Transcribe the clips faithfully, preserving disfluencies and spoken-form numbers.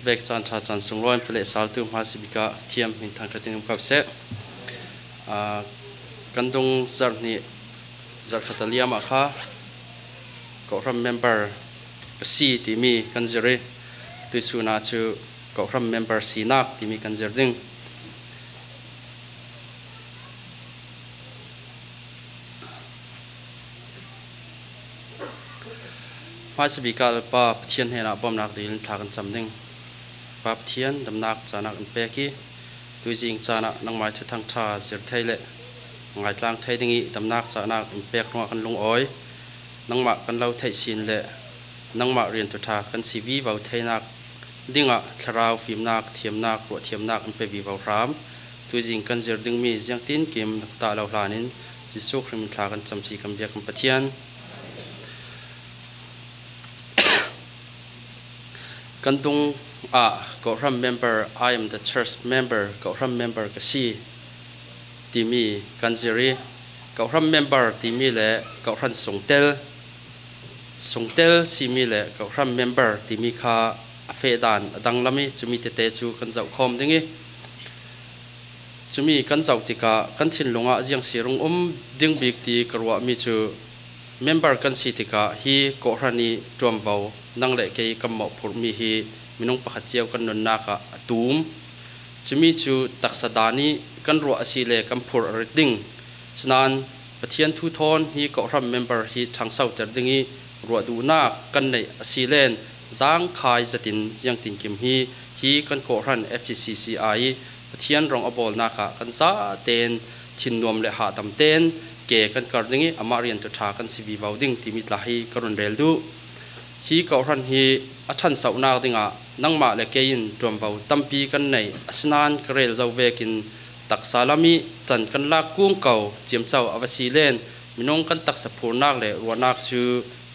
Vek caan ṭha caan sunglawi in pale saltu hmaisabik ah thiam hming thangkhat in um kap seh. Aa, kan dung zarh hnih zarh khat a liam ah kha Kohhran member ka si timi kan zir i, tuihsun ah cu Kohhran member sinak timi kan zir ding. Hmaisabik ah Pa Pathian hnenah bawmhnak dil in thla kan cam ding. Pa Pathian, damnak cahnak in pek i, tuizing caan ah nangmah i Thuthang ṭha zir thei le ngaitlang thei ding i, damnak cahnak in pek ruangah kan lungawi. Nangmah kan lo theih sin le nangmah rianṭuṭha kan si vivo theinak dingah thlarau fimnak, thiamnak, ruahthiamnak in pe vivo hram. Tuizing kan zir dingmi ziangtin kim na kut ah lo hlan in Jesuh Khrih min thla kan cam si kan biak kan Pathian. Kan dung ah Kohhran member, "I am the church member," Kohhran member ka si timi kan zir i, Kohhran member timi le Kohhran sungtel, sungtel simi le Kohhran member timi kha a feh dan a danglam i, cumi tete cu kan zoh khawm ding i, cumi kan zoh tikah kan thinlung ah ziang si rung um ding bik ti ka ruahmi cu, member kan si tikah hi Kohhran i ṭuanvo nang le kei kan mawhphurhmi hi minung pakhat cio kan nunnak ah a tum. Cumi cu taksa dan i kan ruah a si le kan phurh a rit ding. Sinain Pathian thu thawn hi Kohhran member hi ṭhangsoter ding i ruah duhnak kan neih a si len, zangkhai zetin ziangtinkim hi, hi kan Kohhran F C C C I i Pathian rong a bawlnak ah kan zaten thinnuam le hahdam ten ke kan kar ding i, amah rianṭuṭha kan si vivo ding timi tla hi ka run rel duh. Hi Kohhran hi a ṭhansohnak dingah nangmah le kei in ṭuanvo tampi kan nei, asinain ka rel zo vekin taksa lam i ṭan kan lak kung ko ciamco a va si len, minung kan taksa phurnak le ruahnak cu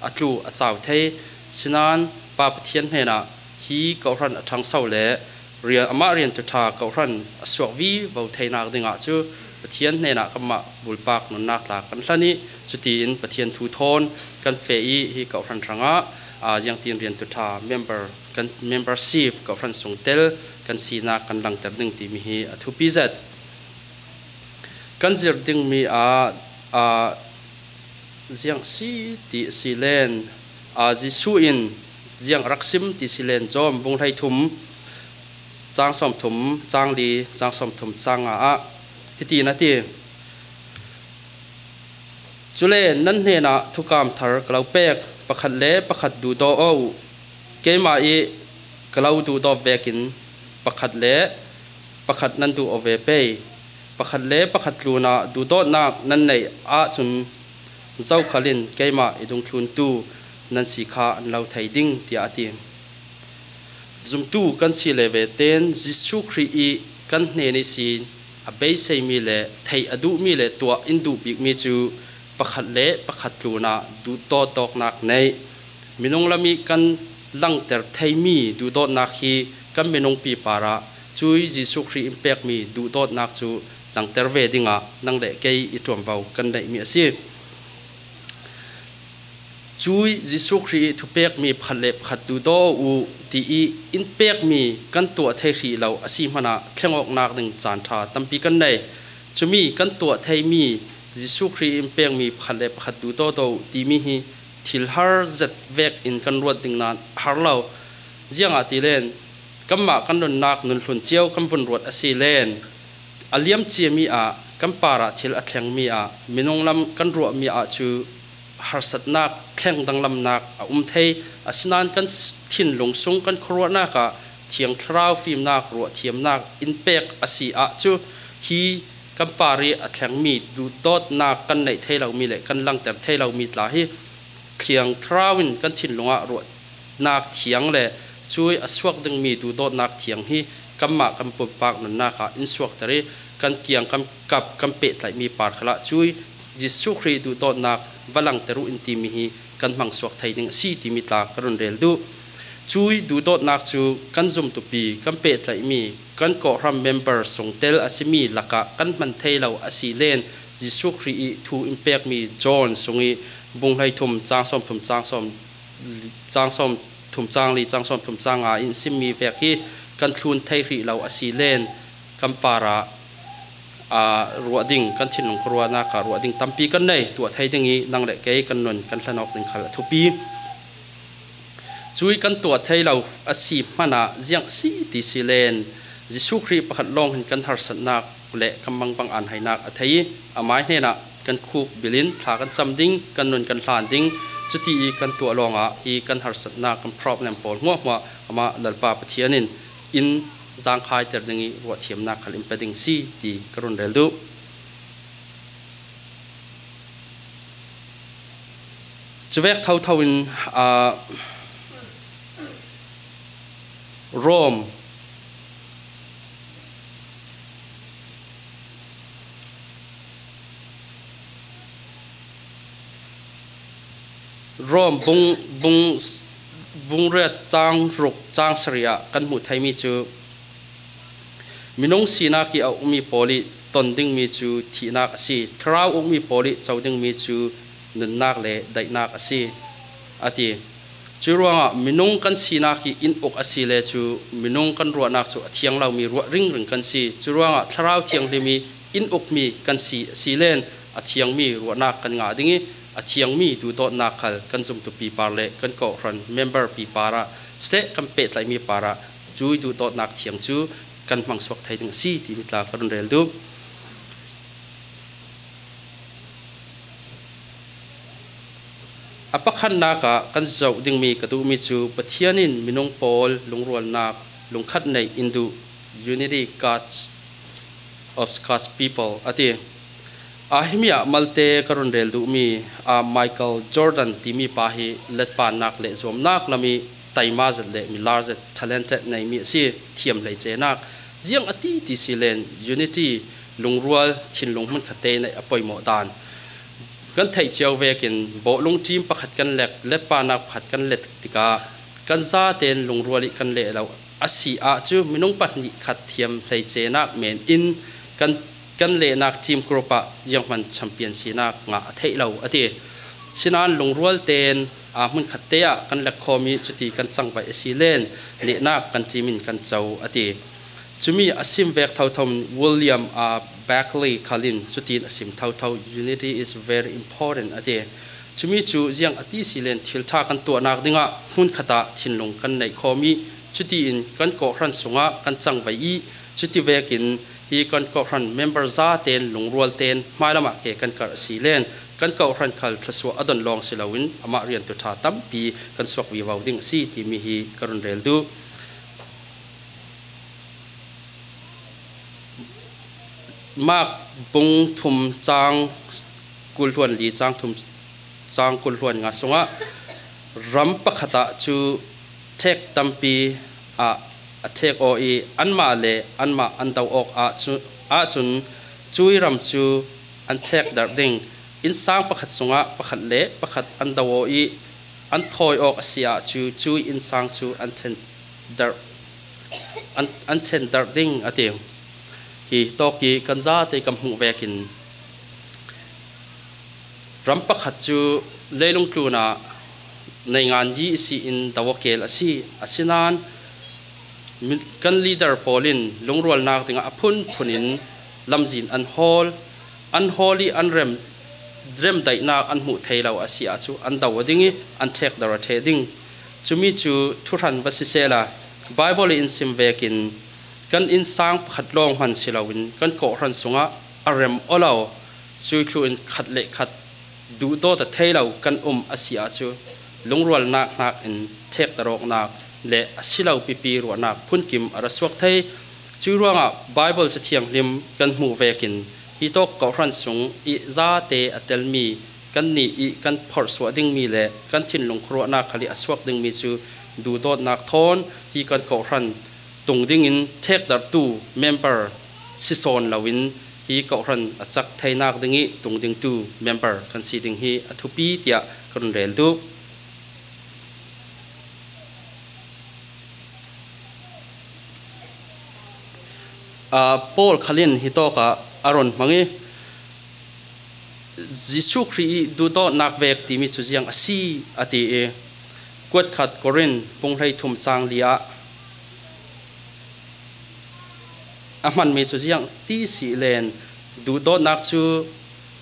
a tlu a cau thei. Sinain Pa Pathian hnenah hi Kohhran a ṭhangso le rian, amah rianṭuṭha Kohhran a suak vivo theinak dingah cu Pathian hnenah kanmah bulpak nunnak tla kan hlan i, cutiin Pathian thu thawn kan feh i, hi Kohhran hrangah, aa, ziangtin rianṭuṭha member kan, membership Kohhran sungtel kan sinak kan langter ding timi hi a thupi zet. Kan zir dingmi ah, aa, ziang si ti a si len, aa, Jesuh in ziang a rak sim ti a si len, John bung hleithum, cang sawmthum, cang li, cang sawmthum, cang nga ah hitin a ti. Cule nan hnenah thukam thar ka lo pek, pakhat le pakhat duhdaw aw uh. Keimah i ka lo duhdaw vekin pakhat le pakhat nan duh aw ve pei. Pakhat le pakhat tlunah duhdawtnak nan neih ahcun zokhal in keimah i dungthluntu nan si kha an lo thei ding, tiah a ti. Zumtu kan si le ve tein Jesuh Khrih i kan hnen ihsin a beiseimi le theih a duhmi le tuah in duh bikmi cu pakhat le pakhat tlunah duhdawt awknak neih. Minung lam i kan langter theimi duhdawtnak hi kan minungpi parah cui Jesuh Khrih in pekmi duhdawtnak cu langter ve dingah nang le kei i ṭuanvo kan neihmi a si. Cui Jesuh Khrih i thupekmi pakhat le pakhat duhdaw aw uh ti i in pekmi kan tuah thei hrih lo a si hmanah thleng awknak ding caan ṭha tampi kan nei. Cumi kan tuah theimi Jesuh Khrih in pekmi pakhat le pakhat duhdaw aw uh timi hi thil har zet vekin kan ruat ding nain a har lo. Ziangahtile kanmah kan nunnak nunhlun cio kan vun ruat a si len, a liam ciami ah kan parah thil a thlengmi ah minung lam kan ruahmi ah cu harsatnak thleng danglamnak a um thei. Asinain kan thinlung sung kan khuaruahnak ah Thiang Thlarau fimnak, ruahthiamnak in pek a si ah cu hi kan parih a thlengmi duhdawtnak kan neih thei lomi le kan langter thei lomi tla hi Thiang Thlarau in kan thinlung ah ruahnak thiang le cui a suak dingmi duhdawtnak thiang hi kanmah kan pumpak nunnak ah in suakter i kan kiang kan kap kan pehtlaihmi par khalah cui Jesuh Khrih duhdawtnak va langter uh in timi hi kan hmangsuak thei ding a si timi tla ka run rel duh. Cui duhdawtnak cu kan zumtupi kan pehtlaihmi kan kawhhran member sungtel a simi lakah kan hman thei lo a si len Jesuh Khrih i thu in pekmi John sung i bung hleithum cang sawmthum cang sawm, cang sawm thum cang li, cang sawm thum cang nga in simmi vek hi kan thlun thei hrih lo a si len kan parah, aa, ruah ding, kan thinlung khuaruahnak ah ruah ding tampi kan nei, tuah thei ding i nang le kei kan nun kan hlan awk ding khal a thupi. Cui kan tuah thei lo a si hmanah ziang a si ti si len, Jesuh Khrih pakhat lawng hin kan harsatnak le kan mangbang an hainak a thei i, amai hnenah kan khuk bilin thla kan cam ding, kan nun kan hlan ding, cuti i kan tuah lawngah hi kan harsatnak, kan problem pawl hmuahhmuah amah Lalpa Pathian in in zangkhaiter ding i ruahthiamnak khal in pe ding si ti ka run rel duh. Cuvek thotho in, aa, Rom, Rom bung, bung, bung riat cang ruk cang sarih ah kan hmuh theimi cu, minung sinak i a ukmi pawl i ton dingmi cu thihnak a si, thlarau ukmi pawl i co dingmi cu nunnak le daihnak a si, a ti. Cuih ruangah minung kan sinak i in uk a si le cu minung kan ruahnak cu a thiang lomi ruah ringring kan si. Cuih ruangah Thlarau Thianghlim i in ukmi kan si a si len a thiangmi ruahnak kan ngah ding i, a thiangmi duhdawtnak khal kan zumtupi par le kan kawhhran member pi parah, sile kan pehtlaihmi parah cui duhdawtnak thiang cu kan hmangsuak thei ding a si timi tla ka run rel duh. A pakhatnak ah kan zoh dingmi ka duhmi cu Pathian in minung pawl lungrualnak lungkhat neih in duh, unity God's, of God's people, a ti. A himi ah malte ka run rel duhmi, a Michael Jordan timi pa hi letpanak le zuamnak lam i taima zet le milar zet, talented, neimi a si, thiam hleicenak. Ziang a ti ti si len unity, lungrual, thinlung hmunkhat te neih a poimawh dan. Kan theih cio vekin bawhlung team pakhat kan lek, letpanak pakhat kan let tikah kan zaten lungrual i kan leh lo a si ahcun minung pahnih khat thiam hleicenak men in kan, kan lehnak team group ah zianghman champion sinak ngah a theih lo a ti. Sinain lungrual ten, aa, hmunkhat te ah kan lekkhawm i cuti kan cangvaih a si len nehnak kan team in kan co a ti. Cumi a sim vek thotho in William, aa, Barclay khal in cutin a sim thotho, "Unity is very important," a ti. Cumi cu ziang a ti si len thil ṭha kan tuahnak dingah hmunkhat ah thinlung kan neih khawm i, cutiin kan kawhhran sungah kan cangvaih i, cuti vekin hi kan kawhhran member zaten lungrual ten hmailam ah ke kan karh a si len kan kawhhran khal thluasuah a don lawng si loin amah rianṭuan ṭha tampi kan suak vivo ding a si timi hi ka run rel duh. Mark bung thum cang kul hluan li, cang thum cang kul hluan nga sungah ram pakhat ah cu ṭhek tampi ah a ṭhek aw i anmah le anmah an do awk ahcun, ahcun cui ram cu an ṭhekdarh ding. Innsang pakhat sungah pakhat le pakhat an do aw i an thawi awk a si ahcun cui innsang cu an ṭhendarh, an, an ṭhendarh ding a ti. Hi tawk i kan zate kan hmuh vekin ram pakhat cu leilung tlun ah neingan yi ihsin do aw kel a si. Asinain mi-, kan leader pawl in lungrualnak dingah a phunphun in lamzin an hawl, an hawl i an rem, remdaihnak an hmuh thei lo a si ahcun an do aw ding i an ṭhekdarh aw ṭheh ding. Cumi cu thuhran va si sehla, Baibal i in sim vekin kan innsang pakhat lawng hman si loin kan kawhhran sungah a rem aw lo, cui thlu in khat le khat duhdawt aw thei lo kan um a si ahcun lungrualnak hnakin ṭhekdarh awknak le a si lo pipi ruahnak phunkim a ra suak thei. Cui ruangah Baibal Cathianghlim kan hmuh vekin hi tawk kawhhran sung i zate a telmi kannih i kan phorhsuah dingmi le kan thinlung khuaruahnak khal i a suak dingmi cu duhdawtnak thawn hi kan kawhhran tung dingin ṭhekdarhtu member si sawn loin hi kawhhran a cak theinak ding i tung dingtu member kan si ding hi a thupi tiah ka run rel duh. Aa, Paul khal in hi tawk ah a run hmang i, Jesuh Khrih i duhdawtnak vek timi cu ziang a si, a ti i, Kuat khat Korin bung hleithum chang li ah a hmanmi cu ziang ti si len, duhdawtnak cu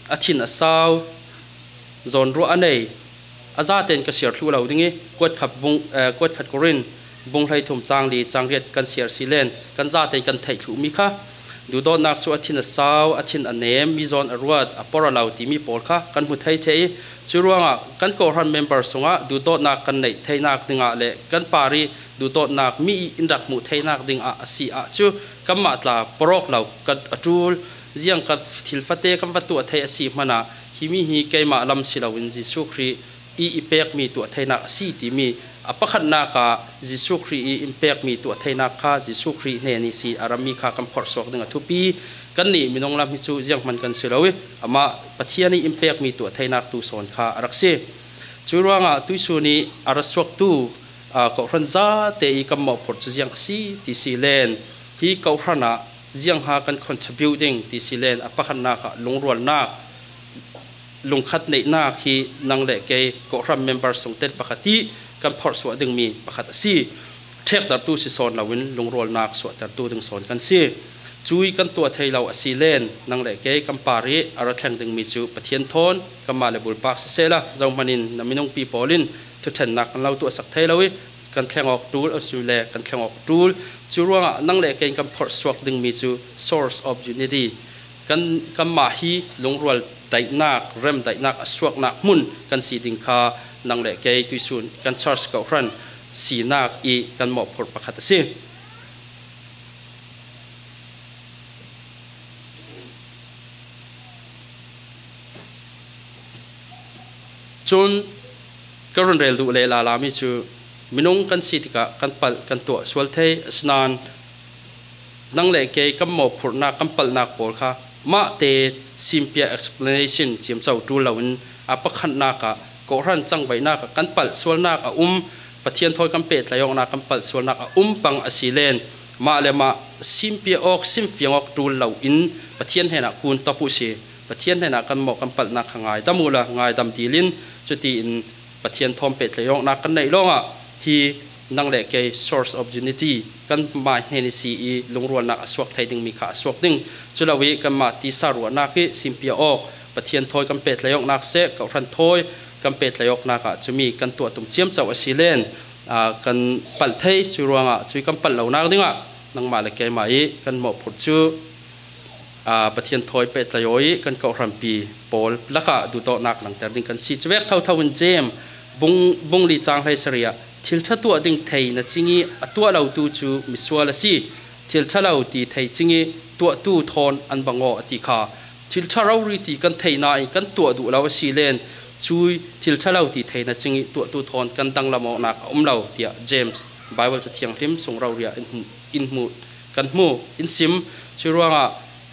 a thin a sau, zawnruah a nei, a zatein ka siar thluh lo ding i, kuat khat bung, eh, kuat khat Korin bung hleithum chang li chang riat kan siar si len, kan zatein kan theih thluhmi kha, duhdawtnak cu a thin a sau, a thin a nem, mi zawn a ruat, a por a lo timi pawl kha kan hmu thei ṭheh i, cu ruangah kan kawhhran member sungah duhdawtnak kan neih theinak dingah le kan parih duhdawtnak mi i in rak hmuh theinak dingah a si ahcun kanmah tla porawk lo kan a ṭul. Ziang kan thil fate kan va tuah thei a si hmanah himi hi keimah lam si loin Jesuh Khrih i i pekmi tuah theinak a si timi a pakhatnak ah Jesuh Khrih i in pekmi tuah theinak kha Jesuh Khrih hnen i si a rammi kha kan phorhsuak ding a thupi. Kannih minung lam hi cu zianghman kan si lo i, amah Pathian i in pekmi tuah theinak tu sawn kha a rak si. Cu ruangah tuihsun i a ra suaktu, aa, kawhhran zate i kan mawhphurh cu ziang a si ti si len, hi kawhhran ah ziangha kan contribute ding ti si len, a pakhatnak ah lungrualnak, lungkhat neihnak hi nang le kei kawhhran member sungtel pakhat i kan phorhsuah dingmi pakhat a si. Ṭhekdartu si sawn loin lungrualnak suahtertu ding sawn kan si. Cui kan tuah thei lo a si len, nang le kei kan parih a ra thleng dingmi cu Pathian thawn kanmah le bulpak sisehla, zohman in na minungpi pawl in thuṭhennak kan lo tuahsak thei lo i, kan thleng awk ṭul a si le kan thleng awk ṭul. Cu ruangah nang le kei kan phorhsuak dingmi cu source of unity, kan, kanmah hi lungrual daihnak, rem daihnak a suaknak hmun kan si ding kha nang le kei tuihsun kan church kawhhran sinak i kan mawhphurh pakhat a si. Cun ka run rel duh le lalami cu minung kan si tikah kan palh kan tuah sual thei, asinain nang le kei kan mawhphurhnak, kan palhnak pawl kha mahte simpiah explanation ciamco ṭul loin a pakhatnak ah kawhhran cangvaihnak ah kan palh sualnak a um, Pathian thawi kan pehtlaih awknak kan palh sualnak a um pang a si len, mah le mah simpiah awk, simfiang awk ṭul loin Pathian hnenah kun tawp uh si. Pathian hnenah kan mawh kan palhnak kha ngaidam uhla, ngaidam dil in, cutiin Pathian thawn pehtlaih awknak kan neih lawngah hi nang le kei source of unity, kanmah hnen i si i lungrualnak a suak thei dingmi kha a suak ding. Cu lo i kanmah tisa ruahnak i simpiah awk, Pathian thawi kan pehtlaih awknak seh, kawhhran thawi kan pehtlaih awknak ah cumi kan tuah tum ciamco a si len, aa, kan palh thei. Cu ruangah cui kan palh lonak dingah nangmah le keimah i kan mawhphurh cu, aa, Pathian thawi pehtlaih aw i kan kawhhranpi pawl lakah duhdawtnak langter ding kan si. Cuvek thotho in Jeim bung, bung li cang hleisarih ah, thil ṭha tuah ding thei na cing i a tuah lotu cu misual a si. Thil ṭha lo ti thei cing i tuahtu thawn an bang aw a ti kha. Thil ṭha rori ti kan theih nain kan tuah duh lo a si len, cui thil ṭha lo ti thei na cing i tuahtu thawn kan danglam awknak a um lo, tiah James Baibal Ca Thianghlim sung rori ah in hmu, in hmu, kan hmu, in sim. Cui ruangah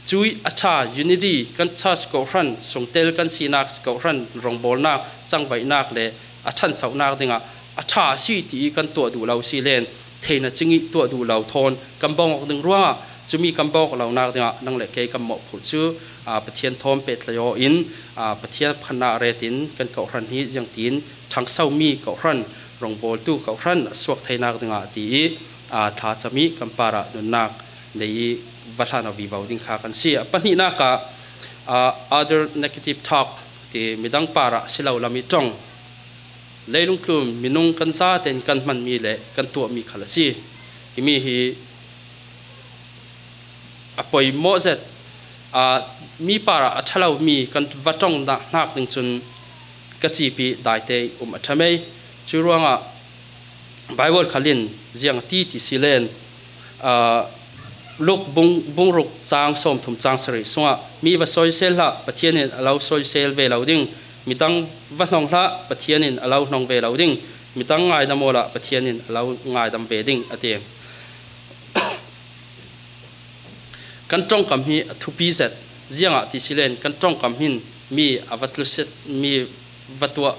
cui a ṭha, unity, kan church kawhhran sungtel kan sinak, kawhhran rawngbawlnak, cangvaihnak le a ṭhansohnak dingah a ṭha a si ti i kan tuah duh lo si len, theihna cing i tuah duh lo thawn kan bawng awk ding ruangah, cumi kan bawng awk lonak dingah nang le kei kan mawhphurh cu, aa, Pathian thawn pehtlaih aw in, aa, Pathian pakhatnak a ret in kan kawhhran hi ziangtin ṭhangsomi kawhhran, rawngbawltu kawhhran a suak theinak dingah ti i, aa, thlacam i kan parah nunnak nei i va hlan aw vivo ding kha kan si. A pahnihnak ah, aa, other negative talk ti midang parah si lo lam i ṭong. Leilungtlun minung kan zaten kan hmanmi le kan tuahmi khal a si. Himi hi a poimawh zet, aa, mi parah a ṭha lomi kan va ṭong hnak ding cun ka cip i daite um a ṭha mei. Cu ruangah Baibal khal in ziang a ti ti si len, aa, Luk bung, bung ruk cang sawmthum cang sarih sungah, mi va soisel hlah, Pathian in a lo soisel ve lo ding, midang va hnong hlah, Pathian in a lo hnong ve lo ding, midang ngaidam awla, Pathian in a lo ngaidam ve ding, a ti. Kan ṭongkam hi a thupi zet. Ziangah ti si len kan ṭongkam hin mi a va tluset, mi va tuah,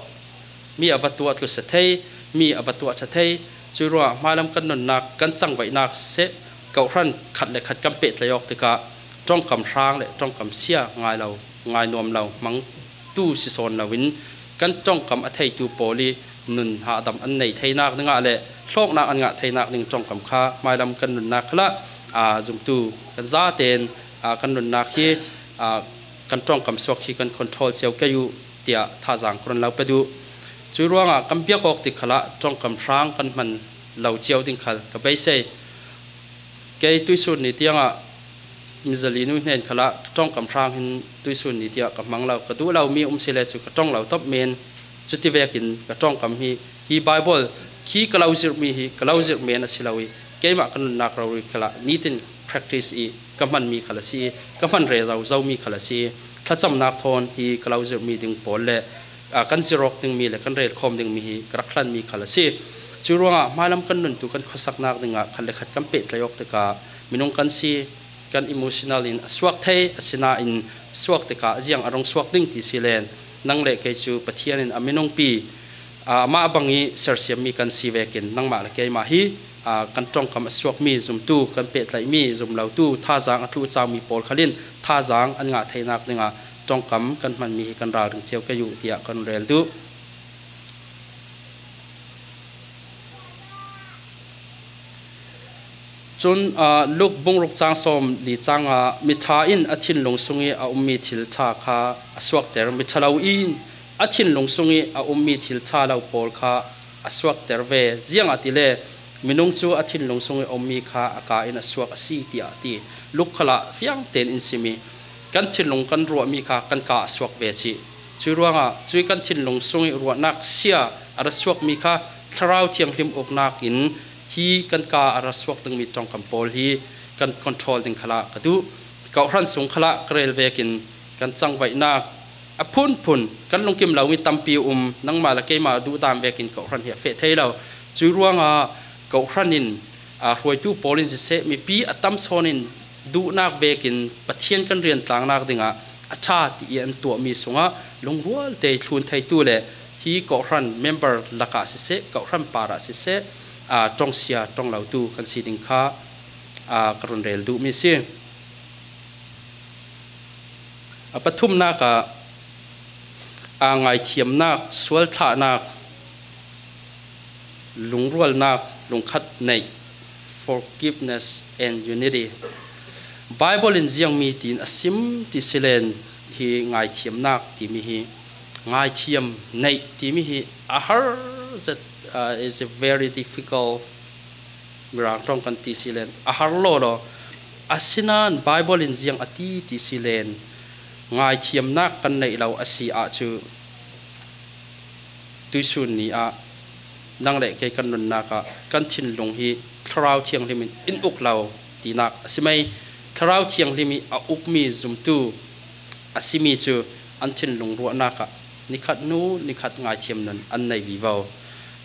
mi a va tuah tluset thei, mi a va tuah ṭha thei. Cui ruangah hmailam kan nunnak, kan cangvaihnak siseh, kawhhran khat le khat kan pehtlaih awk tikah ṭongkam hrang le ṭongkam sia ngai lo, ngai nuam lo, hmangtu si sawn loin kan ṭongkam a theitu pawl i nun hahdam an neih theinak dingah le hlawknak an ngah theinak ding ṭongkam kha hmailam kan nunnak khalah, aa, zumtu kan zaten, aa, kan nunnak hi, aa, kan ṭongkam suak hi kan control cio kei uh tiah thazaang ka run lo pet uh. Cuih ruangah kan biak awk tik khalah ṭongkam hrang kan hman lo cio ding khal ka beisei. Kei tuihsun ni tiangah mizali nu hnen khalah ka ṭongkam hrang hin tuihsun ni tiah ka hmang lo, ka duh lo mi um si le cu ka ṭong lo top men. Cuti vekin ka ṭongkam hi, hi Bible khi ka lo zirhmi hi ka lo zirh men a si lo i, keimah ka nunnak rori khalah nitin practice i ka hmanmi khal a si i, ka hman rero zomi khal a si i, thlacamnak thawn hi ka lo zirhmi ding pawl le, aa, kan zir awk dingmi le kan relkhawm dingmi hi ka rak hlanmi khal a si. Cuih ruangah hmailam kan nuntu kan khuasaknak dingah khat le khat kan pehtlaih awk tikah minung kan si, kan emotional in a suak thei, asinain suak tikah ziang a rung suak ding ti si len, nang le kei cu Pathian in a minungpi, aa, amah bang i sersiammi kan si vekin nangmah le keimah hi, aa, kan ṭongkam a suakmi zumtu, kan pehtlaihmi zumlotu, thazaang a tluh a caumi pawl khalin thazaang an ngah theinak dingah ṭongkam kan hmanmi hi kan ralring cio kei uh tiah kan rel duh. Cun, aa, Luk bungruk cang sawm li cangah miṭha in a thinlung sung i a ummi thil ṭha kha a suakter, miṭha lo in a thinlung sung i a ummi thil ṭha lo pawl kha a suakter ve. Ziangahtile minung cu a thinlung sung i a ummi kha a kaa in a suak a si, tiah a ti. Luk khalah fiang tein in sim i kan thinlung kan ruahmi kha kan kaa a suak ve cih. Cuih ruangah cuih kan thinlung sung i ruahnak sia a ra suakmi kha Thlarau Thianghlim uknak in hi kan kaa a ra suak dingmi ṭongkam pawl hi kan control ding khalah ka duh. Kawhhran sung khalah ka rel vekin kan cangvaihnak a phunphun kan lungkim lomi tampi um, nangmah le keimah duhdan vekin kawhhran hi a feh thei lo. Cuih ruangah kawhhran in, aa, hruaitu pawl in siseh, mipi a tam sawn in duhnak vekin Pathian kan rian tlangnak dingah a ṭha ti i an tuahmi sungah lungrual te thlun theitu le hi kawhhran member lakah siseh, kawhhran parah siseh, aa, ṭongsia ṭong lotu kan si ding kha, aa, ka run rel duhmi a si. A pathumnak ah, aa, ngaithiamnak, sualthlahnak, lungrualnak, lungkhat neih, forgiveness and unity. Bible in ziangmi tiin a sim ti si len hi ngaithiamnak timi hi, ngaithiam neih timi hi a har zet, uh, is a very difficult, Mirang ṭong kan ti si len a har lawlaw. Asinain Bible in ziang a ti ti si len ngaithiamnak kan neih lo a si ahcun tuihsun ni ah nang le kei kan nunnak ah kan thinlung hi Thlarau Thianghlim in in uk lo tinak a si mei. Thlarau Thianghlim i a ukmi zumtu a simi cu an thinlung ruahnak ah nikhat hnu nikhat ngaithiam nun an nei vivo.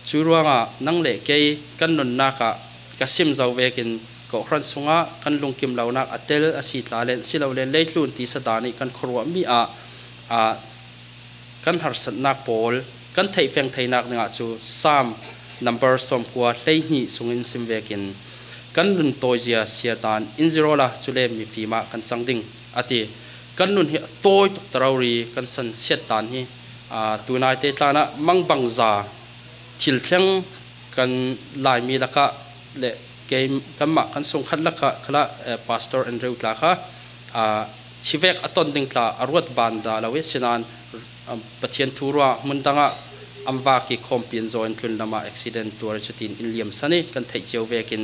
Cu ruangah nang le kei kan nunnak ah ka sim zo vekin kawhhran sungah kan lungkim lonak a tel a si tla len, silole leitlun tisa dan i kan khuaruahmi ah, ah, kan harsatnak pawl kan theihfeng theinak dingah cu Salm number sawmkua hleihnih sungin sim vekin kan nun tawizia siatan in zir awla cule mifim ah kan cang ding a ti. Kan nun hi a tawi tuk ta rori kan san siat dan hi, aa, tunaite tlanah mangbangza thil thleng kan Laimi lakah le kei kanmah kan sungkhat lakah khalah, eh, Pastor Andrew tla kha, aa, hi vek a ton ding tla a ruat ban dah lo i sinain, um, Pathian thu ruah hmun dangah an vak i khawmpi an zaw in tlun lamah accident tuar i cutin in liamsan i kan theih cio vekin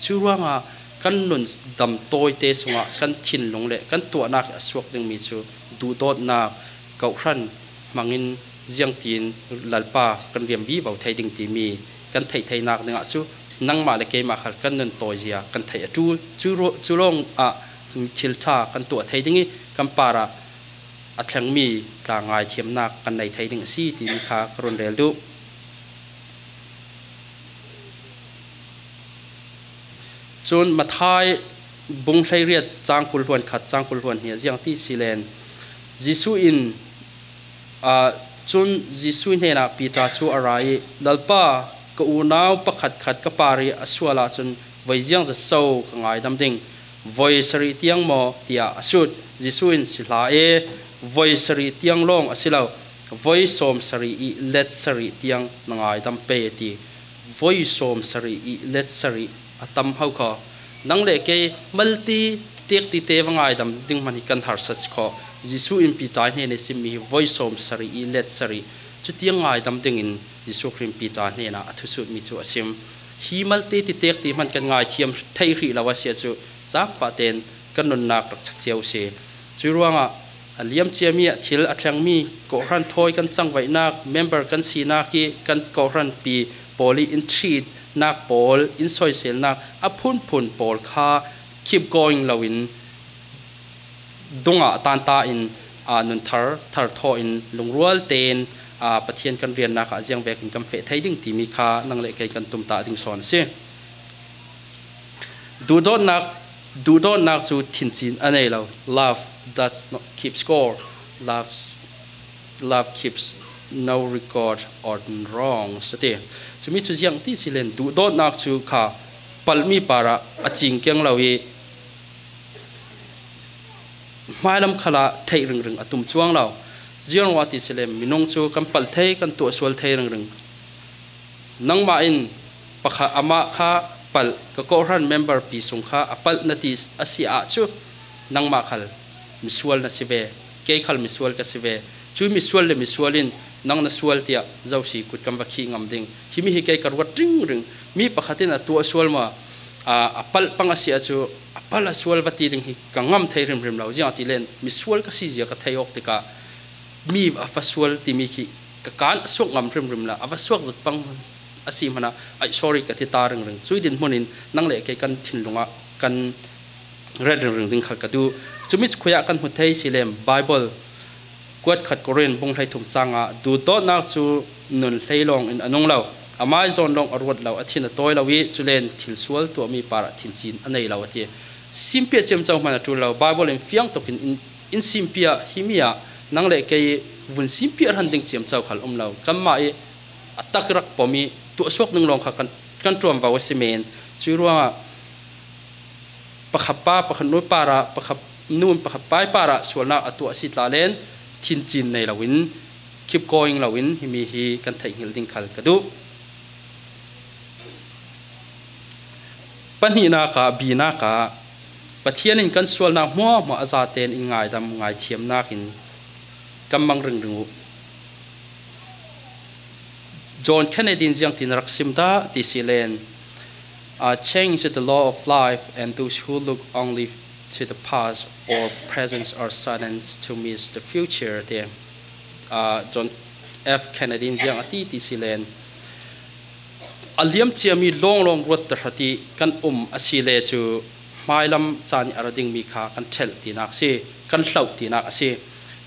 cu ruangah kan nun dam tawite sungah kan thinlung le kan tuahnak i a suak dingmi cu duhdawtnak, kawhhran hmangin ziangtin Lalpa kan riam vivo thei ding timi kan theih theinak dingah cu nangmah le keimah khal kan nun tawizia kan theih a ṭul. Cu ru-, cu lawngah thil ṭha kan tuah thei ding i kan parah a thlengmi tla ngaithiamnak kan nei thei ding a si timi kha ka run rel duh. Cun Matthai bung hleiriat cang kul hluan khat, cang kul hluan hnih ah ziang ti si len, Jesuh in, aa, cun Jesuh hnenah Peter cu a ra i, "Lalpa, ka unau pakhatkhat ka par i a sual ahcun voi ziangzat so ka ngaidam ding? Voi sarih tiang maw?" tiah a sut. Jesuh in, "Si hlah e, voi sarih tiang lawng a si lo, Voi sawm sarih i let sarih tiang na ngaidam pei a ti. Voi sawm sarih i let sarih a tam hau kha. Nang le kei malte tekti te va ngaidam ding man hi kan harsat si khaw. Jesu in Peter hnena sim mi hi voi sawm sarih i let sarih. Chutiang ngaidam dingin Jesu Khrih in Peter hnena a thusut mi chu a sim. Hi malte ti tekti man kan ngaithiam thei hrih lo a si a chu, zakvah ten kan nunnak rak chak cio si. Cui ruangah a liamcia mi ah thil a thleng mi, kawhhran thawi kan changvaihnak, member kan sinak i kan kawhran pi pawl i in treat nak pawl, in soiselnak a phunphun pawl kha keep going loin dungah tanta in, aa, nun thar, thar thaw in lungrual ten, aa, Pathian kan riannak ah ziang vekin kan feh thei ding timi kha nang le kei kan tumtah ding sawn a si. Duhdawtnak, duhdawtnak cu thincin a nei lo. Love does not keep score. Love, love keeps no record on wrongs a ti. Cumi cu ziang ti si len duhdawtnak cu kha palhmi parah a cing keng lo i hmailam khalah theih ringring a tum cuang lo. Ziang ruah ti si len minung cu kan palh thei, kan tuahsual thei ringring. Nangmah in pakhat amah kha palh, ka kawhhran member pi sung kha a palh na ti a si ah cu nangmah khal misual na si ve, kei khal misual ka si ve. Cui misual le misual in nang na sual tiah zosi kut kan va khih ngam ding. Himi hi kei ka ruat ringring. Mi pakhat in a tuah sual maw, a, a palh pang a si ah cu a palh a sual va ti ding hi ka ngam thei hrimhrim lo. Ziang ti len misual ka si zia ka thei awk tikah mi a va sual timi khi ka kan a suak ngam hrimhrim la, a va suak zuk pang a si hmanah, "Ai, sorry," ka ti ta ringring. Cui dinhmun in nang le kei kan thinlung ah kan ret ringring ding khal ka duh. Cumi cu khuiah kan hmu thei si lem, Bible kuat khat Korin bung hleithum cang ah, "Duhdawtnak cu nun hlei lawng in a nung lo, a mai zawn lawng a ruat lo, a thin a tawi lo i, culen thil sual tuahmi parah thincin a nei lo," a ti. Simpiah ciamco hman a ṭul lo, Bible in fiang tuk in, in in simpiah himi ah nang le kei vun simpiah hran ding ciamco khal um lo. Kanmah i a tak rak pom i tuahsuak ding lawng kha kan, kan ṭuanvo a si men. Cui ruangah pakhat pa, pakhat nu parah, pakhat nu in pakhat pai parah sualnak a tuah a si tla len thincin nei loin keep going loin himi hi kan theihngilh ding khal ka duh. Pahnihnak ah, binak ah, Pathian in kan sualnak hmuahhmuah a zaten in ngaidam, ngaithiamnak in kan mang ringring uh. John Kennedy in ziangtin rak sim dah ti si len, uh, "Change is the law of life, and those who look only to the past or present are silenced to miss the future," ti. Uh, John F Kennedy in ziang a ti ti si len, a liamciami lawnglawng ruat tahrat i kan um a si le cu hmailam caan i a ra dingmi kha kan ṭhelh tinak a si, kan hloh tinak a si.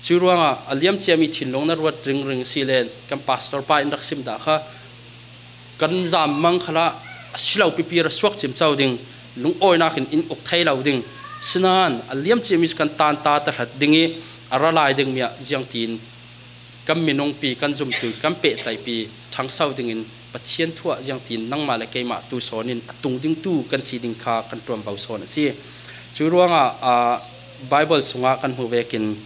Cui ruangah a liamciami thinlung na ruat ringring a si le kan pastor pa in rak sim dah kha kan zammang khalah a si lo pipi ra suak cimco ding, lungawinak in in uk thei lo ding. Sinain a liamciami cu kan tanta tahrat ding i a ra lai dingmi ah ziangtin kan minungpi, kan zumtu, kan pehtlaihpi ṭhangso dingin Pathian thu ah ziangtin nangmah le keimah tu sawn in a tung dingtu kan si ding kha kan ṭuanvo sawn a si. Cu ruangah, aa, Bible sungah kan hmuh vekin,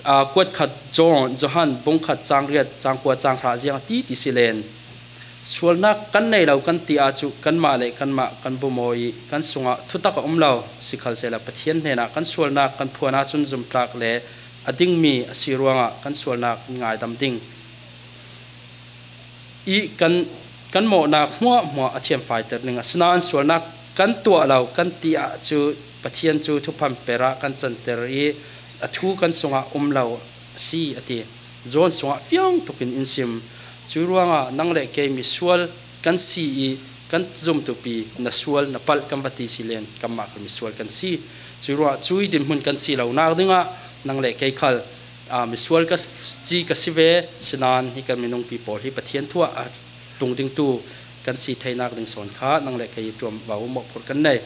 aa, kuat khat John, Johan bung khat cang riat, cang kua cang hra ziang a ti ti si len, sualnak kan nei lo kan ti ahcun kanmah le kanmah kan bumaw i kan sungah thutak a um lo. Sikhalsehla Pathian hnenah kan sualnak kan phuan ahcun zumtlak le a dingmi a si ruangah kan sualnak in ngaidam ding i kan, kan mawhnak hmuahhmuah a thiamfaiter ding. Asinain sualnak kan tuah lo kan ti ahcun Pathian cu thuphan per ah kan canter i a thu kan sungah um lo a si, a ti. John sungah fiang tukin in sim. Cu ruangah nang le kei misual kan si i kan zumtupi na sual na palh kan va ti si len kanmah kha misual kan si. Cu ruangah cui dinhmun kan si lonak dingah nang le kei khal, aa, misual ka si, ka si ve, sinain hi kan minungpi pawl hi Pathian thu ah a tung dingtu kan si theinak ding sawn kha nang le kei ṭuanvo mawhphurh kan nei.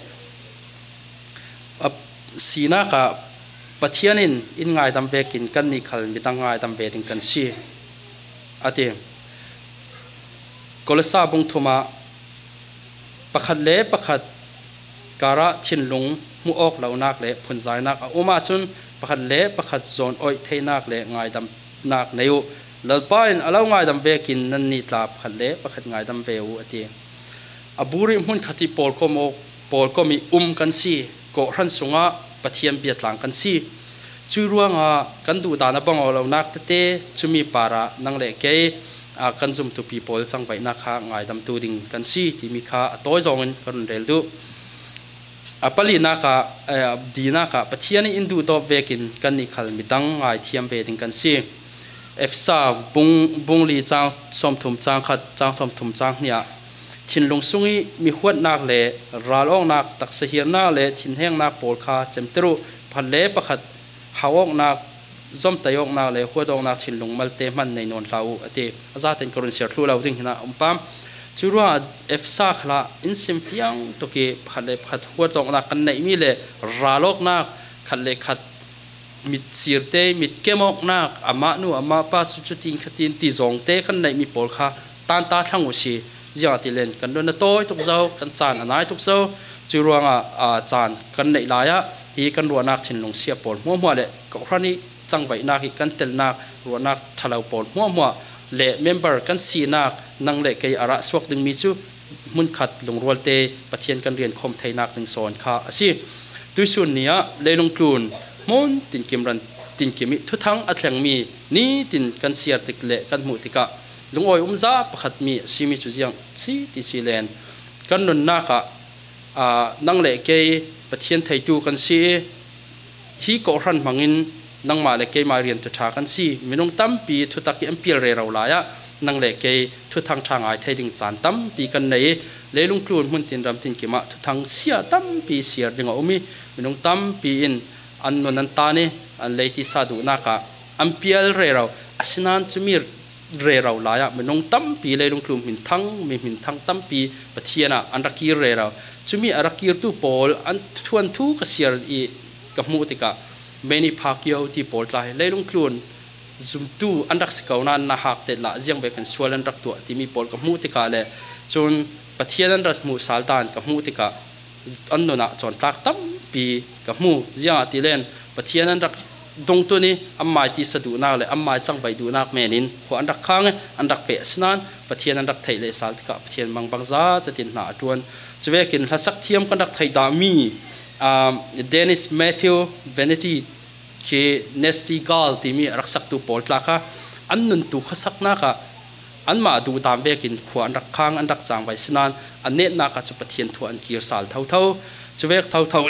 A sinak ah Pathian in in ngaidam vekin kannih khal midang ngaidam ve ding kan si, a ti. Kolosa bung thum ah pakhat le pakhat karah thinlung hmu awk lonak le phunzainak a um ahcun pakhat le pakhat zawn oih theinak le ngaidamnak nei uh. Lalpa in a lo ngaidam vekin nannih tla pakhat le pakhat ngaidam ve uh, a ti. A bur ih hmunkhat ih pawlkom awk, pawlkom ih um kan si. Kawhhran sungah Pathian biatlang kan si. Cui ruangah kan duhdan a bang aw lonak tete, cumi parah nang le kei, aa, kan zumtupi pawl cangvaihnak kha ngaidamtu ding kan si timi kha a tawi zawngin ka run rel duh. A palinak ah, eh, a dinak ah Pathian ih in duhdawt vekin kannih khal midang ngaithiam ve ding kan si. Efesa bung, bung li cang sawmthum cang khat, cang sawmthum cang hnih ah, thinlung sungih mihuatnak le ralawknak, taksa hirnak le thinhengnak pawl kha cemter uh. Pakhat le pakhat hauhawknak, zomtaih awknak le huat awknak thinlung malte hman nei nawn hlah uh, a ti. A zaten ka run siar thluh lo ding hinah um pam. Cu ruangah Efesa khalah in simfiang tuk ih pakhat le pakhat huat awknak kan neihmi le ralawknak, khat le khat mit sirte, mit kem awknak, amah nu, amah pa cu cutin khatin ti zawngte kan neihmi pawl kha tanta thlang uh si. Ziangahtile kan nun a tawi tuk zo, kan caan a nai tuk zo. Cui ruangah, aa, caan kan neih lai ah hi kan ruahnak thinlung siah pawl hmuahhmuah le kawhhran ih cangvaihnak ih kan telnak ruahnak ṭhalo pawl hmuahhmuah le member kan sinak nang le kei a rah suak dingmi cu hmunkhat lungrualte Pathian kan riankhawm theinak ding sawn kha a si. Tuihsun ni ah leilung tlun hmun tinkim ran tinkim ih thuthang a thlengmi nitin kan siar tik le kan hmuh tikah lungawi umza pakhatmi a simi cu ziang si ti si len kan nunnak ah, aa, nang le kei Pathian theitu kan si ih, hi kawhhran hmangin nangmah le keimah riantu ṭha kan si. Minung tampi thutak ih an pial rero lai ah nang le kei thuthang ṭha ngai thei ding caan tampi kan nei ih, leilung tlun hmun tin ram tinkim ah thuthang siah tampi siar ding a um ih, minung tampi in an nun an tan ih, an leitisa duhnak ah an pial rero. Asinain cumi rero lai ah minung tampi leilung tlun hminthang, mi hminthang tampi Pathian ah an rak kir rero. Cumi a rak kirtu pawl an thuanthu ka siar ih ka hmuh tikah Manny Pacquiao ti pawl tla hi leilung tlun zumtu an rak si ko nain na hak tet lah ziang bek in sual an rak tuah timi pawl ka hmuh tikah le cun Pathian an rak hmuh sal dan ka hmuh tikah an nun ah cawntlak tampi ka hmu. Ziangahtile Pathian an rak dungtun ih anmai tisa duhnak le anmai cangvaih duhnak men in khua an rak khang ih an rak peh asinain Pathian an rak theih leh sal tikah Pathian mangbangza zetin hna a ṭuan. Cuvekin hlasak thiam kan rak theih dahmi, aa, Dennis Matthew Vanity khi Nasty Gal timi a rak saktu pawl tla kha an nuntu khuasaknak ah anmah duhdan vekin khua an rak khang, an rak cangvaih sinain a netnak ah cu Pathian thu an kir sal thotho. Cuvek thotho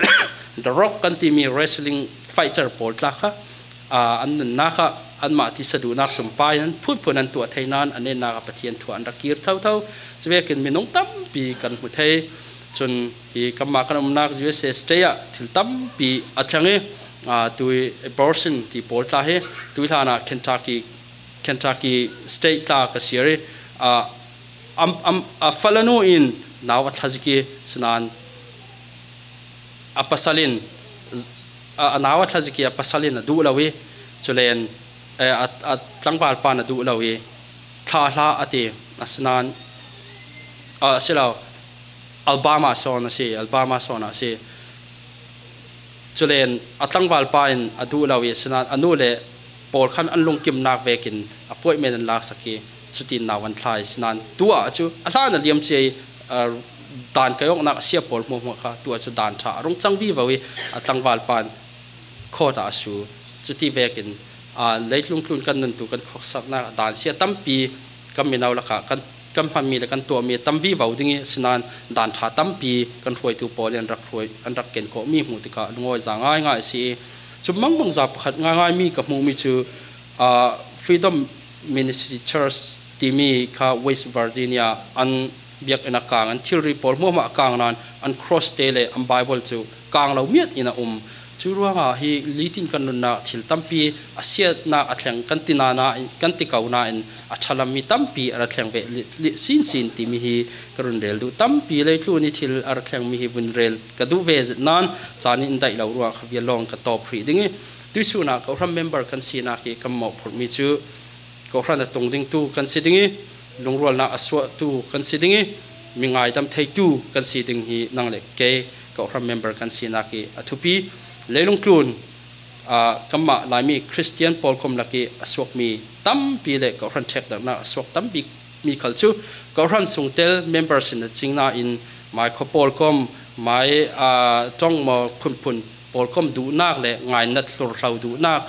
The Rock kan timi wrestling fighter pawl tla kha, aa, an nunnak ah anmah tisa duhnak sumpai in an phunphun an tuah thei nain a netnak ah Pathian thu an rak kir thotho. Cuvekin minung tampi kan hmu thei. Cun hi kanmah kan umnak U S A state ah thil tampi a thleng ih, aa, tui abortion ti pawl tla hi tui hlan ah Kentucky, Kentucky state tla ka siar ih, aa, am, am, a fala nu in nau a thla zik ih sinain a pasal in, a, a nau a thla zik ih a pasal in a duh lo ih, culen, eh, a, a tlangvalpa in a duh lo ih, thla hlah a ti. Asinain, a, a si lo, Alabama sawn a si, Alabama sawn a si. Culen a tlangvalpa in a duh lo ih, asinain a nu le pawl khan an lungkimnak vekin appointment an laksak ih, cutin nau an thla ih, asinain tu ah cu a hlan a liam cia ih, a, dan kai awknak a siah pawl hmuahhmuah kha tu ah cu dan ṭha a rung cang vivo ih a tlangvalpa in court ah a su. Cuti vekin, aa, leitlung tlun kan nuntu kan khuasaknak dan siah tampi kan mino lakah kan, kan hmanmi le kan tuahmi a tam vivo ding ih, asinain dan ṭha tampi kan hruaitu pawl in an rak hruai, an rak ken khawhmi hmuh tikah lungawiza ngaingai a si ih, cu mangbangza pakhat ngaingaimi ka hmuhmi cu, aa, Freedom Ministry Church timi kha West Virginia an biakinn a kang, an thilri pawl hmuahhmuah a kang nain an cross te le an Bible cu kang lo miat in a um. Cu ruangah hi litin kan nunnak thil tampi a siatnak a thleng kan ti nain, kan ti ko nain a ṭhalammi tampi a ra thleng ve lih, lih sinsin timi hi ka run rel duh. Tampi leitlun ih thil a ra thlengmi hi vun rel ka duh ve zet nain caan in daih lo ruangah kha vial lawng ka tawp hrih ding ih tuihsun ah kawhhran member kan sinak ih kan mawhphurhmi cu kawhhran a tung dingtu kan si ding ih, lungrualnak a suahtu kan si ding ih, mi ngaidam theitu kan si ding hi nang le kei Kohhran member kan sinak hi a thupi. Leilung tlun, aa, kanmah Laimi Christian pawlkom lak hi a suakmi tampi le kohhran thekdakna a suak tampi mi khal cu kohhran sungtel member sin a cingna in mai khuapawlkom, mai, aa, ṭong maw phunphun pawlkom duhnak le ngainat hlurhlo duhnak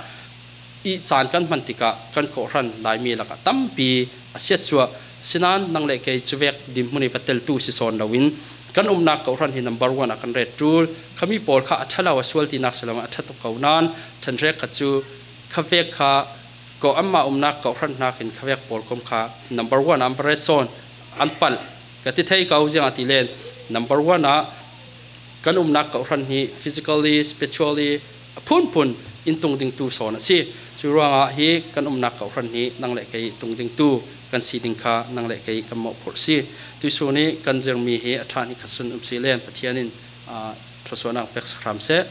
i caan kan hman tikah kan kohhran Laimi lakah tampi a siatsuah. Sinain nang le kei cuvek dinhmun i va teltu si sawn loin kan umnak kohhran hi number one ah kan ret ṭul. Khami pawl kha a ṭha lo a sual tinak si loin a ṭha tuk ko nain ṭhanhrek kha cu khavek kha ko anmah umnak kohhran hnakin khavek pawlkom kha number one ah an va ret sawn, an palh ka ti thei ko, ziangahtile number one ah kan umnak kohhran hi physically, spiritually a phunphun in tungdingtu sawn a si. Cu ruangah hi kan umnak kohhran hi nang le kei tungdingtu kan si ding kha nang le kei kan mawhphurh si. Tuihsun i kan zirmi hi a ṭha hnih khat sun um si len Pathian in, aa, thluasuahnak pek sak hram seh.